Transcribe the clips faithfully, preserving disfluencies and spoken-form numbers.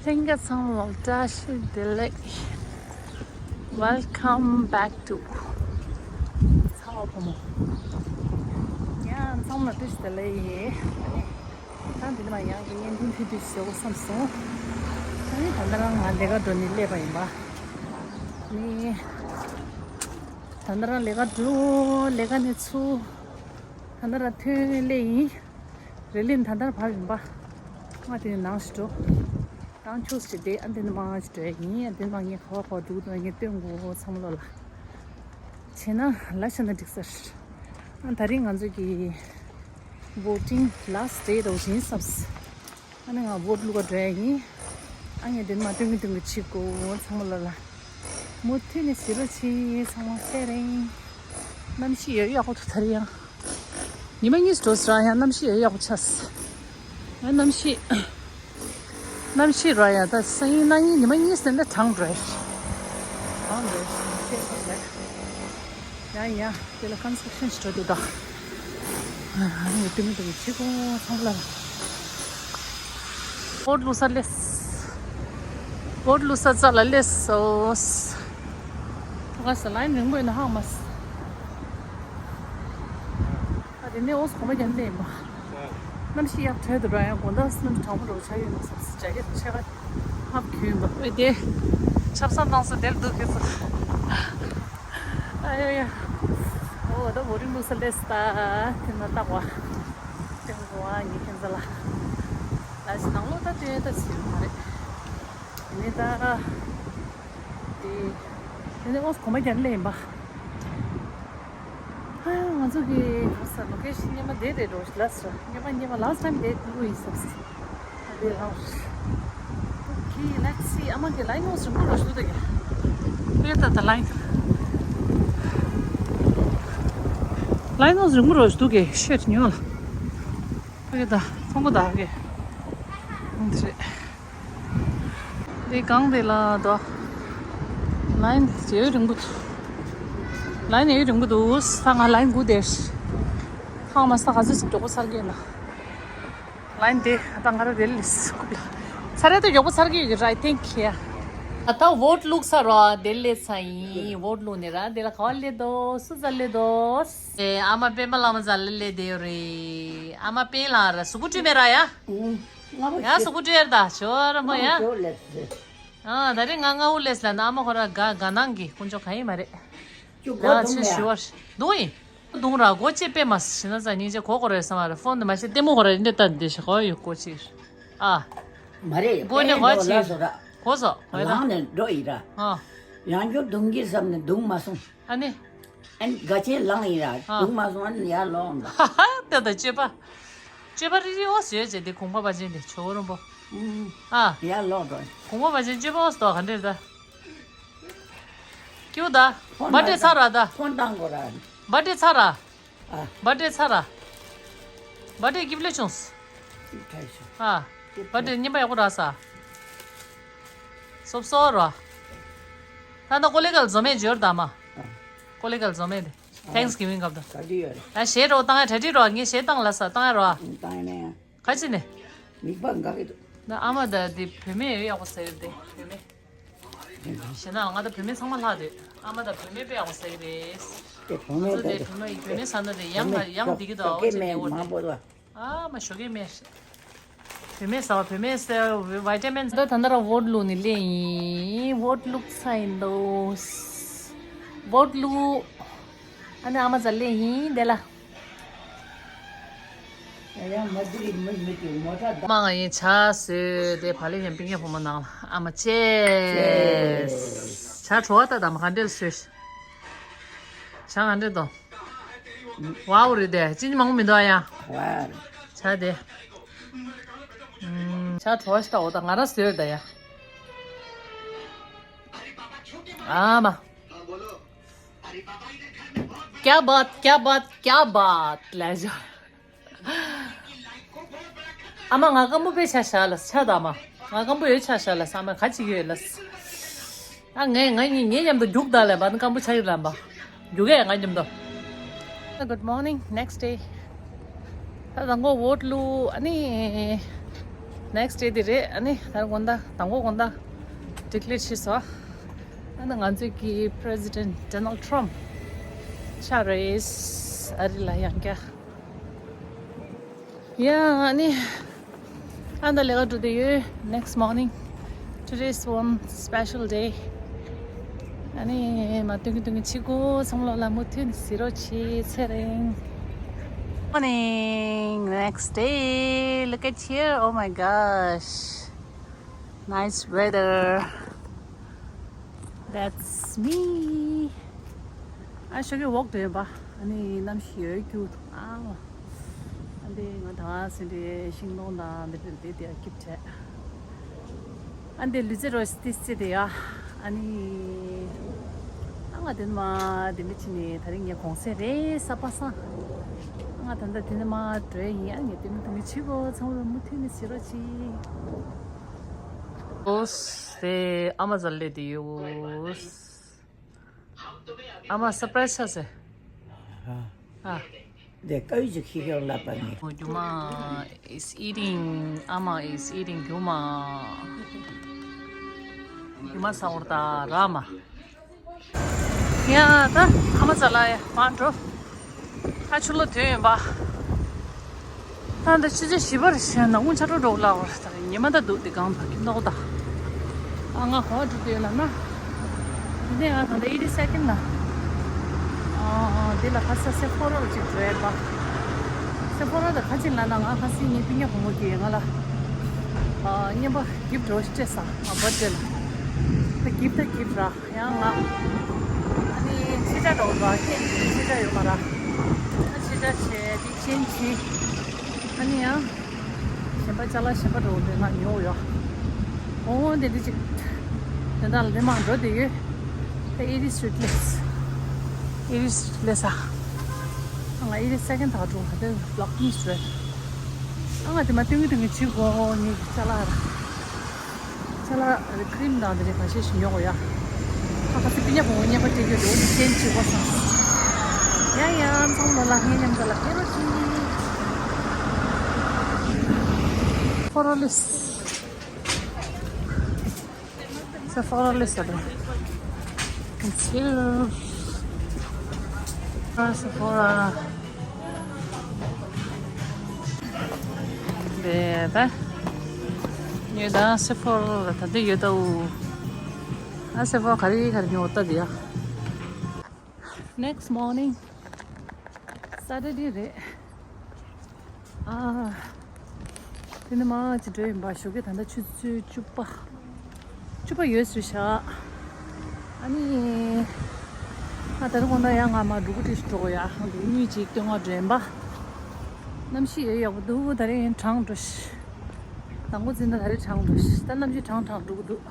ལྷན་རྒྱས་ཚང་མ་ལ་བཀྲ་ཤིས་བདེ་ལེགས། Welcome back to ཚ་བ་བུ་མོ། ཡང་ཚང་མ་ལ་བཀྲ་ཤིས་བདེ་ལེགས། ད་འདི་ནས་མར་ཡང་གི་བརྙན་ཐུང་ཐུང་ཐུང་ཞིག་བཟོ་དགོས་བསམ་སོང་། ཨ་ནི་ད་ལྟ་རང་ང་ལས་ཀ་འགྲོ་ནས་སླེབས་པ་ཡིན་པ། ནི། ད་ལྟ་རང་ལས་ཀ་འགྲོ། ལས་ཀ་ནས་ཚུར། ད་ལྟ་རང་ཐོན་སླེབས་ཡིན། རི་ལིམ་ད་ལྟ་བར་ཡིན་པ། ང་དེ་ནས་ནང་ཞིག་འགྲོ། ནང་ཆུ་ཞིག་བསྡད། ཨ་འདི་ནས་མར་ཞིག་འགྲོ་ཡ་ཡིན། ཨ་འདི་ནས་མར་ངས་ག་པར་ག་པར་འགྲོ་གི་འདུག་ངས་སྟོན་དགོས། ཚང་མ་ལོ་ལ། བྱས་ན་ལ་ཤ་ན་འགྲིག་ས་རེད། ཨ་ད་རིང་ང་ཚོ་གི་voting last day རོ་བཞིན་བསམས། ཨ་ནི་ང་བོཊ་བླུག་ག་འགྲོ་ཡ་ཡིན། ཨ་ངས་འདི་ནས་མར་སྟོན་གི་སྟོན་གི་བྱེད་དགོས། ཚང་མ་ལོ་ལ། མུ་མཐུད་ནས་གཟིགས་རོགས་གྱིས། ཚང་མ་ཚེ་རིང་། གནམ་གཤིས་ཡོད་ཡག་པོ་འདུག་ད་རེས་ཡང་། ཉི་མ་གཉིས་འགྲོ་ཟེར་ཡང་གནམ་གཤིས་ཡོད་ཡག་པོ་ཆགས། ཨ་གནམ་གཤིས། གནམ་གཤིས་ར་ཡང་ད་སང་ཉིན་གནངས་ཉིན་ཉི་མ་གཉིས་ཟེར་ན་གྲང་འགྲོ་ཡ། གྲང་འགྲོ་ཡ་ཤེས་ས་མེད། ཡ་ཡ། དེ་ལ་ཀོན་སི་ཊྲག་ཤན་ཞིག་འགྲོ་འདུག་ད། ཨ་ནི་སྟོན་གི་སྟོན་གི་བྱེད་དགོས། ཚང་མ་ལ། བོཊ་བླུག་ས་སླེབས། བོཊ་བླུག་ས་རྩ་ལ་སླེབས་སོང་། ད་ག་ས་ལའིན་རིང་པོ་ཡོད་ན་ཧ་གོ་མ་སོང་། ཨ་དེ་ནས་ཨོ་སི་གོམ་པ་རྒྱག་ནས་ཡིན་པ། གནམ་གཤིས་ཡག་དྲོད་དུ་འགྲོ་ཡང་དགོང་དག་གནམ་གྲང་མོ་འདྲ་བོ་ཆགས་ཡོད་ན་བསམ་སོང་། ཇེ་ཀེ་ཊི་ཕྱེད་ཀ་ཕབ་གྱོན་པ། ཨོ་དེ་ཆབ་གསང་བཏང་ས་དེར་འདུག་ཁྱེད་ཚོ། ཨ་ཡ་ཡ། ཨོ་ད་བོ་ཊིང་བླུག་ས་སླེབས་ད། དེ་ན་ལྟ་བ། སྟོན་དགོས་ཨ་ངས་ཁྱེད་ཚོ་ལ། ལ་ཞིག་ནང་ལོགས་ད་སྟོན་ད་ཟེར་མ་རེད། དེ་ནས་ད། དེ། དེ་ནས་ཨོ་སི་གོམ་པ་རྒྱག་ནས་ཡིན་པ། ཨ་ང་ཚོ་གི་ག་ས་ལོ་ཀེ་ཤན་སྔོན་མ་དེ་རེད་འགྲོ་ལ་ས། སྔོན་མ་སྔོན་མ་last time དེ་འདུག་ཡིན་བསམ་སོང་། ཨ་དེ་ལངས། Okay, let's see. ཨ་མ་གི་ལའིན་ཨོ་སི་རིང་པོ་འགྲོ་ཞིག་འདུག་ད་གི། དེ་ད་ད་ལའིན། ལའིན་ཨོ་སི་རིང་པོ་འགྲོ་ཞིག་འདུག་གི། ཤེད་ཉོ་ལ། ཨ་གི་ད་ཚོང་པ་ད་གི། འདི་རེད། འདི་གང་དེ་ལ་དོ། ལའིན་ཡོད་རིང་པོ་འདུག་ལའིན་ཡོད་རིང་པོ་འདུག་ས་ང་ལའིན་དགུ་དེར། ཁང་མ་ས་ག་ཚོད་ཅིག་མགྱོགས་པོ་ཚར་གི་ཡིན་ན། ལའིན་དེ་ད་ང་ར་དེ་ལས་ས་ར་ད་མགྱོགས་པོ་ཚར་གི་ཡོད་ར་I think yeah། ད་ད་བོཊ་བླུགས་ས་ར་དེ་ལས་ས་ཡིན། བོཊ་བླུགས་ནས་ར་དེ་ལ་ག་བ་སླེབས་འདུག་སུ་ཚ་སླེབས་འདུག་ཨེ་ཨ་མ་པད་མ་བླ་མ་ཚ་ལ་སླེབས་བསྡད་ཡོད་རེད། ཨ་མ་པད་ལ་ར་སུ་གུ་བྲིས་མེད་ར་ཡ། ང་ཡ་སུ་གུ་བྲིས་ཡར་ད་ཞོ་ར་མོ་ཡ། ཨ་ད་རེས་ང་ང་འུ་ལས་ལ་ན་ཨ་མ་ཁོ་ར་ག་ག་ནང་གི་དཀོན་མཆོག་གང་ཡིན་མ་རེད། ང་ཆེ་ཞུ་བར་འདུག་ཡིན། དུང་ར་སྒོ་ཕྱེ་པས་མ་ཤི་ན་ཙ་སྙིང་རྗེ་གོ་གོ་རེད་བསམ་པ་རེད། ཕོན་དུ་མ་ཤེས་ལྟད་མོ་གོ་རེ་འདི་ལྟ་འདི་ཤི་གོ་ཡོད་སྒོ་ཕྱེ། ཨ། མ་རེད། སྒོ་ནས་གོ་ཕྱེ། གོ་སོ་གོ་ད། ལངས་ནས་འགྲོ་ཡིན་ར། ཨ། ཡང་བསྐྱར་དུང་གི་བསམ་ནས་དུང་མ་སོང་། ཨ་ནི། ཨ་ནི་ག་ཆེན་ལངས་ཡིན་ར་ཨ། དུང་མ་སོང་ཨ་ནི་ཡར་ལོག་འགྲོ། ཧ་ཧ་ད་ད་སྤྱོད་པ། སྤྱོད་པ་རི་རི་ཨོ་ཟེར་བྱས་དེ་གོང་མ་བ་ཅན་དེ་ཇོ་བོ་རིན་པོ། ཨ། ཡར་ལོག་འགྲོ། གོང་མ་བ་ཅན་སྤྱོད་པ་ཨོ་སྟོ་ག་འདྲེར་ད། ཀྱུ་ད། ཕོན་བ་ཏྲེ་ཚ་ར་ད། ཕོན་བཏང་དགོས་ར། བ་ཏྲེ་ཚ་ར། ཨ། བ་ཏྲེ་ཚ་ར། བ་ཏྲེ་སྐྱིབ་ལེ་ཆུང་། ཨ། བ་ཏྲེ་ཉིན་པ་ཡག་པོ་ར་ས། སོབ་སོ་ར། ད་ད་ཀོ་ལེ་གལ་ཛོ་མེ་འབྱོར་ད་མ། ཀོ་ལེ་གལ་ཛོ་མེ་དེ། Thanksgiving སྐབས་དང་། ག་དུས་ཡོད་རེད། ཨ་ཞེ་རོ་བཏང་ཡ་གྲ་སྒྲིག་རོ་ངས་ཞེ་བཏང་ལ་ས་བཏང་ཡ་རོ། བཏང་ཡ་ནས། ག་ཅི་ནས། མིག་པ་འགག་གི་འདུག་ད་ཨ་མ་ད་དེ་བུད་མེད་ཡོད་ཡག་པོ་ཟེར་དེ་བུད་མེད། ཞེ་ན་ང་ད་བུད་མེད་ཚང་མ་ལྷག་དེ་ཨ་མ་ད་བུད་མེད་དཔེ་ཡག་པོ་ཟེར་རེད། དེ་བུད་མེད་ད་ད་དེ་བུད་མེད་བུད་མེད་ས་ན་དེ་ཡང་ཡང་འདི་གི་ད་ཨོ་ཅེ་དེ་འོ་དེ། མང་པོ་ལ། ཨ་མ་ཞོགས་ཀས་མེད། བུད་མེད་ཟ་བ་བུད་མེད་ཟ་བི་ཊ་མིན། ད་ད་ད་ར་བོཊ་བླུགས་ནི་ལེ་ཡིན། བོཊ་བླུགས་ཚར་ཡིན་འདུག་བོཊ་བླུགས། ཨ་ནི་ཨ་མ་ཟ་ལེ་ཡིན་དེ་ལ། ཡང་མ་དེ་རིགས་མི་མི་དེ་མོ་ཊ་ད། མ་ང་ཡིན་ཇ་བཟོས་དེ་བ་ལེ་ཡང་པིང་ཡ་ཕོ་མོ་ནང་ལ་ཨ་མ་ཅེས། ཇ་བྲོ་བ་ད་ད་མ་ག་འདྲེ་ལ་བཟོས། ཇ་ག་འདྲེ་དོ། ཝའོ་རེད་དེ་ཅི་ནི་མང་པོ་མི་འདུག་ཨ་ཡ། ཝའོ། ཇ་དེ། ཇ་བྲོ་བ་ཞིག་ད་འོ་ད་ང་རང་བཟོས་ད་ཡ། ཨ་མ། क्या बात क्या बात क्या बात ལ་ཇ། ཨ་མ་ང་སྐམ་པོ་དཔེ་ཆ་བཞག་ལ་ཆ་ད་མ། ང་སྐམ་པོ་ཡོད་ཆ་བཞག་ལ་ས་མ་ག་ཅིག་ཡོད་ལ། ཨ་ངས་ང་གཉིས་ངའི་མཉམ་དུ་རྒྱུག་ད་ལ་བ་ནི་སྐམ་པོ་ཆ་ཡོད་ལ་བ། རྒྱུག་གས་ང་མཉམ་དུ། Good morning next day. ད་དང་གོ་བོཊ་བླུགས་ཨ་ནི། Next day དེ་རེད། ཨ་ནི་ད་རེས་དགོང་དག་དང་པོ་དགོང་དག་declare བྱས་སོང་། ཨ་ནི་ང་ཚོའི་གི་President Donald Trump ཆགས་རེད། ཨ་རི་ལ་ཡང་བསྐྱར། ཡ་ཨ་ནི་ཨ་ད་ལས་ཀ་འགྲོ་དུས་ཡོད། Next morning, today is one special day. ཨ་ནི་མ་སྟོན་གི་སྟོན་གི་ཕྱི་གོ་ཚང་མ་ལོ་ལ་མུ་མཐུད་ནས་གཟིགས་རོགས་གྱིས། ཚེ་རིང་། Morning, next day. Look at here. Oh my gosh. Nice weather. That's me. ཨ་ཞོགས་ཀས་walk འགྲོ་ཡིན་པ། ཨ་ནི་གནམ་གཤིས་ཡོད་རྒྱུ་ཨ། ཨ་འདི་ང་ད་སེ་འདྲའི་ཤིང་སྡོང་དང་འདི་འདྲ་དེ་དེ་སྐྱིད་བྱས། ཨ་འདི་ལུས་རྩལ་རོ་སི་ཏི་སི་དེ་ཡ། ཨ་ནི་ཨ་ང་དེ་ནི་མ་དེ་མི་ཕྱི་ནས་ད་རིང་ངའི་གུང་སེང་རེད་ས་པ་སང་། ཨ་ང་ད་ལྟ་དེ་ནི་མ་འགྲོ་ཡིན། ཨ་ངས་དེ་མི་དེ་མི་ཕྱི་གོ་ཚང་མ་མུ་མཐུད་ནས་གཟིགས་རོགས་གྱིས། ཨོས་དེ་ཨ་མ་ཟ་ལེ་དེ་ཡོད། ཨ་མ་surprise ཆགས་སེ། ཨ། དེ་དཀའ་ཡོད་ཅིག་ཁྱི་ཁྱོད་ལབ་པ་ནི། རྒྱུ་མ་is eating. ཨ་མ་is eating རྒྱུ་མ། རྒྱུ་མ་ཟ་བར་ད་ར་མ། ཡ་ད་ཨ་མ་ཟ་ལ་ཡ་མ་འགྲོ། ད་ཆུ་ལོ་དོན་ཡིན་པ། ད་འདི་ཕྱི་ཆ་བཞི་པར་བཞེངས་ན་དགུང་ཆ་འགྲོ་འགྲོ་ལ་བར་ད་ཉི་མ་ད་འདུག་དེ་གང་བར་གྱི་ནོག་ད། ཨ་ང་གོ་འགྲོ་དུས་ལ་ན། འདི་ནས་ང་ད་ལྟ་ཨེ་ཊི་སེ་ཀེན་ལ། ཨ་འདི་ལ་ཁ་ས་སེ་ཕོ་རོར་ཅིག་འགྲོ་ཡས་པ། སེ་ཕོ་རོ་ད་ཁ་ཅིག་ལ་ན་ང་ཁ་སི་ངའི་སྤུན་ཀྱག་བུ་མོ་གིས་ང་ལ། ཨ་རྔན་པ་gift རོ་སྤྲད་ས་ང་བར་ཐི་ཌེ་ལ། ད་gift ད་gift ར། ཡང་ང་། ཨ་ནི་ཕྱི་དྲ་འགྲོ་བ་ཁྱེད་ཀྱི་ཕྱི་དྲ་ཡོད་མ་ར། ཨ་ཕྱི་དྲ་བྱས་དེ་ཅན་གྱི། ཨ་ནི་ཡང་། གཞན་པ་ཅ་ལག་གཞན་པ་འགྲོ་འདོད་ང་ཉོ་ཡོད། འོ་དེ་འདྲ་ཅིག་དེ་འདྲ་ལ་དེ་མ་འགྲོ་དེ་ཡོད། ད་ཨེ་ཊི་སི་ཊི་རི་ཊི་ལས། ཨེ་ཊི་སི་ཊི་རི་ཊི་ལས་ས། ང་ཨེ་ཊི་སེ་ཀེན་ད་འགྲོ་ཧ་དེ་བློག་མི་སུ་རེད། ཨ་ང་དེ་མ་སྟོན་གི་སྟོན་གི་བྱེད་དགོས་ངའི་ཅ་ལག་ར། ཅ་ལག་རེ་ཀི་རིམ་དང་དེ་རེ་ཁ་ཤས་ཤིག་ཉོ་དགོས་ཡ། ཁ་ཁ་སི་པི་ཉ་བོ་ཉ་པ་ཏེ་གི་རོ་ནི་ཅན་ཅི་གོ་སང་། ཡ་ཡ་ཚང་མ་ལ་ངའི་མཉམ་དུ་ལ་ཁེ་རོ་ཅི། ཕོ་རོ་ལིས། སེ་ཕོ་རོ་ལིས་ཨ་རེ། It's here. Sephora. དེ་ད། ཉོས་དང་སེ་ཕོ་རོ་ལ་ད་འདི་ཡོད་ད་འུ། ཨ་སེ་ཕོ་རོ་ག་རེ་ག་རེ་ཉོ་ད་དེ་ཡ། Next morning, Saturday རེད། ཨ། དེ་ནི་མ་ཅི་འགྲོ་ཡིན་པ་ཞོགས་ཀས་ད་ལྟ་ཆུ་ཚོད་བཅུ་པ། བཅུ་པ་ཡོད་ཟེར་བཞག་ཨ་ནི། ང་ད་རུང་ཁོང་ད་ཡང་ང་མ་འགྲོ་གི་བྲིས་སུ་འགྲོ་གོ་ཡ་འགྲོ་གི་མྱུལ་ཅིག་སྟོན་ག་འགྲོ་ཡིན་པ། གནམ་གཤིས་ཡོད་ཡག་པོ་འདུག་ད་རེས་ཡིན་གྲང་འགྲོ་ཤི། དང་པོ་འཛིན་ན་ད་རེས་གྲང་འགྲོ་ཤི་ད་གནམ་གཤིས་གྲང་གྲང་འགྲོ་གི་འདུག་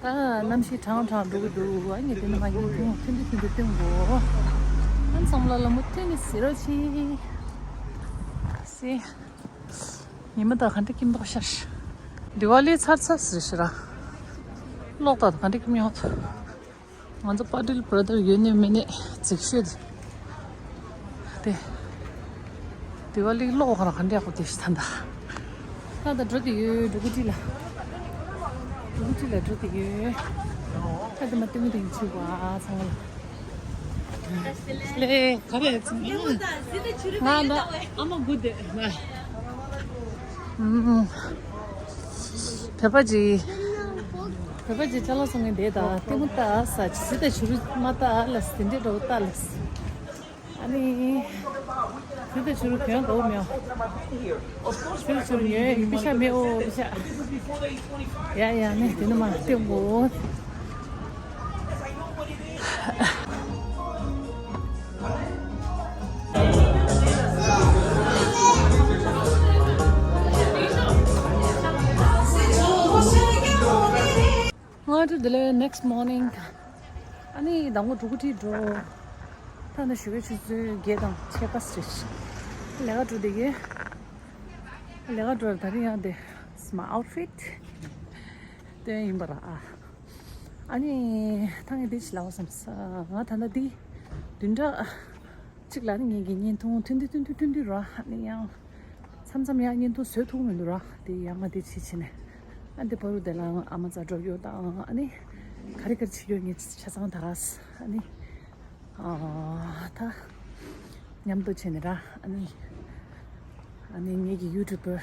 ད་གནམ་གཤིས་གྲང་གྲང་འགྲོ་གི་འདུག་ཨ་ནི་དེ་ནི་ང་ཡིན་ཐུང་ཐུང་ཐུང་ཐུང་ཐུང་གོ་ཨ་ཚང་མ་ལ་ལ་མུ་མཐུད་ནས་གཟིགས་རོགས་གྱིས། སི། ཉི་མ་དང་ག་འདྲ་ཁྱིམ་ཐོག་ཤར། དི་ཝ་ལི་ཚར་ཚར་ཟེར་ཤི་ར། གློག་དང་ག་འདྲ་ཁྱིམ་ཡོད། ང་ཚོ་པ་ཊེལ་བྷ་ར་དར་ཡོད་ནི་མེད་ནི་རྫིག་ཤོས་དེ། དི་ཝ་ལི་གློག་ག་ར་ག་འདྲ་ཡག་པོ་དེ་ཤི་ད་ད། ད་ད་འགྲོ་དེ་ཡོད་འགྲོ་གི་ཅི་ལ། འགྲོ་གི་ཅི་ལ་འགྲོ་དེ་ཡོད། ད་དེ་མ་དེ་མི་དེ་ཡིན་ཆུ་བ་ཚང་མ་ལ། ལེ་ག་རེ་ཚང་མ་ང་ད་ཨ་མ་དགུ་དེ་ང་། བོད་པ་ཅིག་བོད་པ་ཅིག་ཅ་ལག་ཚོང་མཁན་དེ་དང་ལྟད་མོ་ལྟ་ས་ཅི་སི་ད་བྱུ་རུ་མ་ལྟ་ལ་སི་དེ་འདྲས་འགྲོ་ལྟ་ལ་སི། ཨ་ནི། སི་ད་བྱུ་རུ་གྱོན་དགའ་བོ་མེད། སི་ད་བྱུ་རུ་ཉོས་པི་ཤ་མེད་འོ་པི་ཤ། ཡ་ཡ་ནི་དེ་ནི་མ་ལྟད་མོ། ང་ཚོ་དེ་ལས་next morning ཨ་ནི་དང་པོ་འགྲོ་གི་འགྲོ། ད་ནི་ཞོགས་ཀའི་ཆུ་ཚོད་བརྒྱད་དང་ཕྱེད་ཀ་ཙམ་རེད། ལས་ཀ་འགྲོ་བསྡད་ཀྱི། ལས་ཀ་འགྲོ་ད་རིང་ཡང་དེ་my outfit སྟོན་ཡིན་པ་ར་ཨ། ཨ་ནི་ད་ངས་འདི་ཞིག་ལབ་བསམ་ས་ང་ད་ལྟ་འདི་བདུན་ཕྲག་གཅིག་ལ་ནི་ངེད་ཀྱི་བརྙན་ཐུང་ཐུང་དུས་ཐུང་དུས་ཐུང་དུས་ར་ཨ་ནི་ཡང་ མཚམས་མཚམས་ཡང་བརྙན་ཐུང་བཟོས་ཐུབ་མི་འདུག་ར། དེ་ཡང་ང་དེ་བྱེད་བྱེད་ནས། ཨ་འདི་བར་དུ་དེ་ལ་ཨ་མ་ཙ་འགྲོ་ཡོད་དང་། ཨ་ནི་ག་རེ་ག་རེ་བྱེད་ཡོད་ངས་ཆ་ཚང་ད་ར། ཨ་ནི་ཨ་ད་མཉམ་དུ་བྱས་ནས་ར། ཨ་ནི་ཨ་ནི་ངེད་ཀྱི་ཡུ་ཊུབ་པར།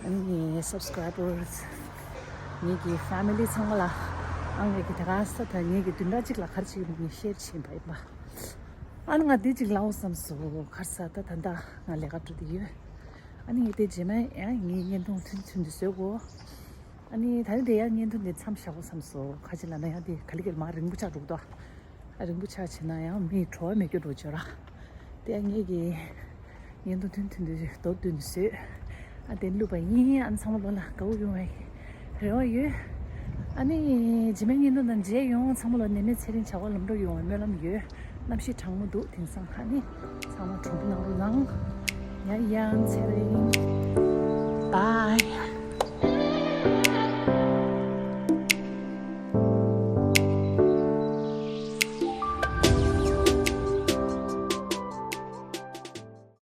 ཨ་ནི་ངའི་སབ་སི་ཀ་རའི་བར། ངེད་ཀྱི་ཕེ་མི་ལི་ཚང་མ་ལ། ཨ་ངེད་ཀྱི་ད་ག་ས་ད་ངེད་ཀྱི་བདུན་ཕྲག་གཅིག་ལ་ག་རེ་བྱེད་ཀྱི་འདུག་ངས་ཤེར་བྱེད་པ་ཡིན་པ། ཨ་ནི་ང་འདི་གཅིག་ལའོ་བསམ་སོང་། ག་རེ་ཟ། ད་ད་ལྟ་ང་ལས་ཀ་འགྲོ་དེ་ཡོད། ཨ་ནི་ངས་དེ་རྗེས་མ་ཡང་ངའི་བརྙན་ཐུང་ཐུང་ཐུང་དུ་བཟོས་གོ། ཨ་ནི་ད་རེས་དེ་ཡང་བརྙན་ཐུང་དེ་མཚམས་བཞག་གོ་བསམ་སོང་། ག་ཅི་ལབ་ན་ཡང་དེ་ག་ལེ་ག་ལེ་མར་རིང་པོ་ཆགས་འགྲོ་གི་འདུག་ཨ་རིང་པོ་ཆགས་བྱས་ན་ཡང་མི་བྲོ་བ་མེད་རྒྱུ་འགྲོ་བྱོས་ར། དེ་ཡང་ངེད་ཀྱི་བརྙན་ཐུང་ཐུང་ཐུང་དུ་མདོར་བསྡུས་ནས་བཟོས། ཨ་དེ་བླུགས་པ་ཡིན། ཨ་ནི་ཚང་མ་ལོ་ལ་དགའ་བོ་ཡོང་བའི་རེ་བ་ཡོད། ཨ་ནི་རྗེས་མའི་བརྙན་ཐུང་དང་མཇལ་ཡོང་། ཚང་མ་ལ་ནད་མེད་ཚེ་རིང་བྱ་བ་ལམ་འགྲོ་ཡོང་བའི་སྨོན་ལམ་ཡོད། གནམ་གཤིས་གྲང་མོ་འདུག་དེང་སང་། ཨ་ནི་ཚང་མ་གྲོགས་པོ་གནང་རོགས་གནང་། ཡ་ཡང་ཚེ་རིང་། Bye.